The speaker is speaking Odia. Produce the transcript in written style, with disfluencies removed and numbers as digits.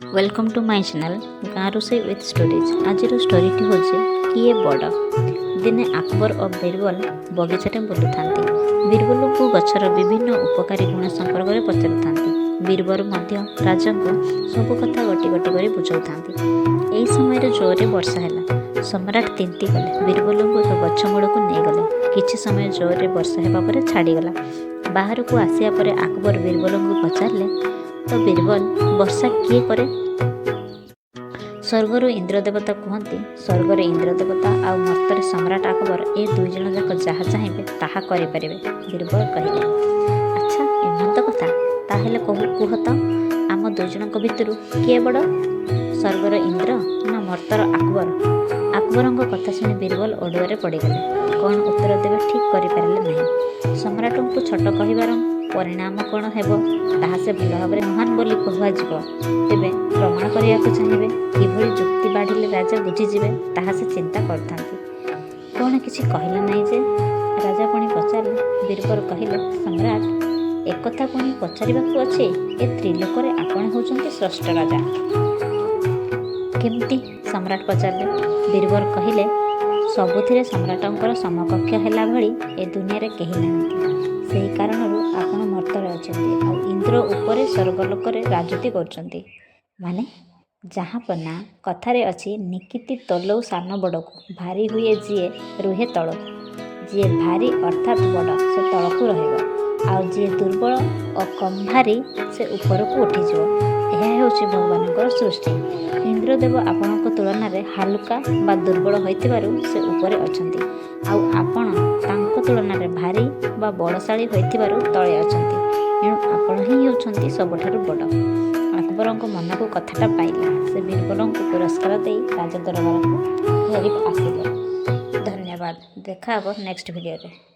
Welcome to my channel ଗାଁ ରୋଷେଇ ୱିଥ୍ ଷ୍ଟୋରିଜ୍। ଆଜିର ଷ୍ଟୋରିଟି ହେଉଛି କିଏ ବଡ଼। ଦିନେ ଆକବର ଓ ବୀରବଲ ବଗିଚାରେ ବୁଲୁଥାନ୍ତି। ବୀରବଲଙ୍କୁ ଗଛର ବିଭିନ୍ନ ଉପକାରୀ ଗୁଣ ସମ୍ପର୍କରେ ପଚାରୁଥାନ୍ତି। ବୀରବଲ ମଧ୍ୟ ରାଜାଙ୍କୁ ସବୁ କଥା ଗୋଟି ଗୋଟି କରି ବୁଝାଉଥାନ୍ତି। ଏହି ସମୟରେ ଜୋରରେ ବର୍ଷା ହେଲା। ସମ୍ରାଟ ତିନ୍ତି ଗଲେ। ବୀରବଲଙ୍କୁ ଏକ ଗଛ ମୂଳକୁ ନେଇଗଲେ। କିଛି ସମୟ ଜୋରରେ ବର୍ଷା ହେବା ପରେ ଛାଡ଼ିଗଲା। ବାହାରକୁ ଆସିବା ପରେ ଆକବର ବୀରବଲଙ୍କୁ ପଚାରିଲେ, "ତ ବୀରବଲ, ବର୍ଷା କିଏ କରେ?" ସ୍ୱର୍ଗରୁ ଇନ୍ଦ୍ର ଦେବତା କୁହନ୍ତି। ସ୍ୱର୍ଗରେ ଇନ୍ଦ୍ର ଦେବତା ଆଉ ମର୍ତ୍ତ୍ୟରେ ସମ୍ରାଟ ଆକବର, ଏ ଦୁଇ ଜଣ ଯାକ ଯାହା ଚାହିଁବେ ତାହା କରିପାରିବେ, ବୀରବଲ କହିଲେ। "ଆଚ୍ଛା, ଏମନ୍ତ କଥା? ତାହେଲେ କହୁ, କୁହ ତ, ଆମ ଦୁଇ ଜଣଙ୍କ ଭିତରୁ କିଏ ବଡ଼? ସ୍ୱର୍ଗର ଇନ୍ଦ୍ର ନା ମର୍ତ୍ତ୍ୟର ଆକବର?" ଆକବରଙ୍କ କଥା ଶୁଣି ବୀରବଲ ଅଡ଼ୁଆରେ ପଡ଼ିଗଲେ। କ'ଣ ଉତ୍ତର ଦେବେ ଠିକ୍ କରିପାରିଲେ ନାହିଁ। ସମ୍ରାଟଙ୍କୁ ଛୋଟ କହିବାର ପରିଣାମ କ'ଣ ହେବ, ତାହା ସେ ଭଲ ଭାବରେ ମହାନ ବୋଲି କୁହାଯିବ। ତେବେ ପ୍ରମାଣ କରିବାକୁ ଚାହିଁବେ। କିଭଳି ଯୁକ୍ତି ବାଢ଼ିଲେ ରାଜା ବୁଝିଯିବେ, ତାହା ସେ ଚିନ୍ତା କରୁଥାନ୍ତି। "କ'ଣ କିଛି କହିଲ ନାହିଁ ଯେ?" ରାଜା ପୁଣି ପଚାରିଲେ। ବୀରବଲ କହିଲେ, "ସମ୍ରାଟ, ଏକଥା ପୁଣି ପଚାରିବାକୁ ଅଛି? ଏ ତ୍ରିଲୋକରେ ଆପଣ ହେଉଛନ୍ତି ଶ୍ରେଷ୍ଠ ରାଜା।" "କେମିତି?" ସମ୍ରାଟ ପଚାରିଲେ। ବୀରବଲ କହିଲେ, "ସବୁଥିରେ ସମ୍ରାଟଙ୍କର ସମକକ୍ଷ ହେଲା ଭଳି ଏ ଦୁନିଆରେ କେହି ନାହାନ୍ତି। ସେହି କାରଣରୁ ଆପଣ ମର୍ତ୍ତ୍ୟରେ ଅଛନ୍ତି ଆଉ ଇନ୍ଦ୍ର ଉପରେ ସ୍ୱର୍ଗଲୋକରେ ରାଜୁତି କରୁଛନ୍ତି।" "ମାନେ?" "ଜାହାଁପନା, କଥାରେ ଅଛି, ନିକିତି ତୋଲଉ ସାନ ବଡ଼କୁ, ଭାରି ହୁଏ ଯିଏ ରୁହେ ତଳକୁ। ଯିଏ ଭାରି ଅର୍ଥାତ୍ ବଡ଼, ସେ ତଳକୁ ରହିବ। ଆଉ ଯିଏ ଦୁର୍ବଳ ଓ କମ୍ ଭାରି, ସେ ଉପରକୁ ଉଠିଯିବ। ଏହା ହେଉଛି ଭଗବାନଙ୍କର ସୃଷ୍ଟି। ଇନ୍ଦ୍ରଦେବ ଆପଣଙ୍କ ତୁଳନାରେ ହାଲୁକା ବା ଦୁର୍ବଳ ହୋଇଥିବାରୁ ସେ ଉପରେ ଅଛନ୍ତି, ଆଉ ଆପଣ ତାଙ୍କ ତୁଳନାରେ ଭାରି ବା ବଳଶାଳୀ ହୋଇଥିବାରୁ ତଳେ ଅଛନ୍ତି। ଏଣୁ ଆପଣ ହିଁ ହେଉଛନ୍ତି ସବୁଠାରୁ ବଡ଼।" ଆକବରଙ୍କ ମନକୁ କଥାଟା ପାଇଲା। ସେ ବୀରବଲଙ୍କୁ ପୁରସ୍କାର ଦେଇ ରାଜ ଦରବାରକୁ ଫେରି ଆସିଲେ। ଧନ୍ୟବାଦ। ଦେଖା ହେବ ନେକ୍ସଟ ଭିଡ଼ିଓରେ।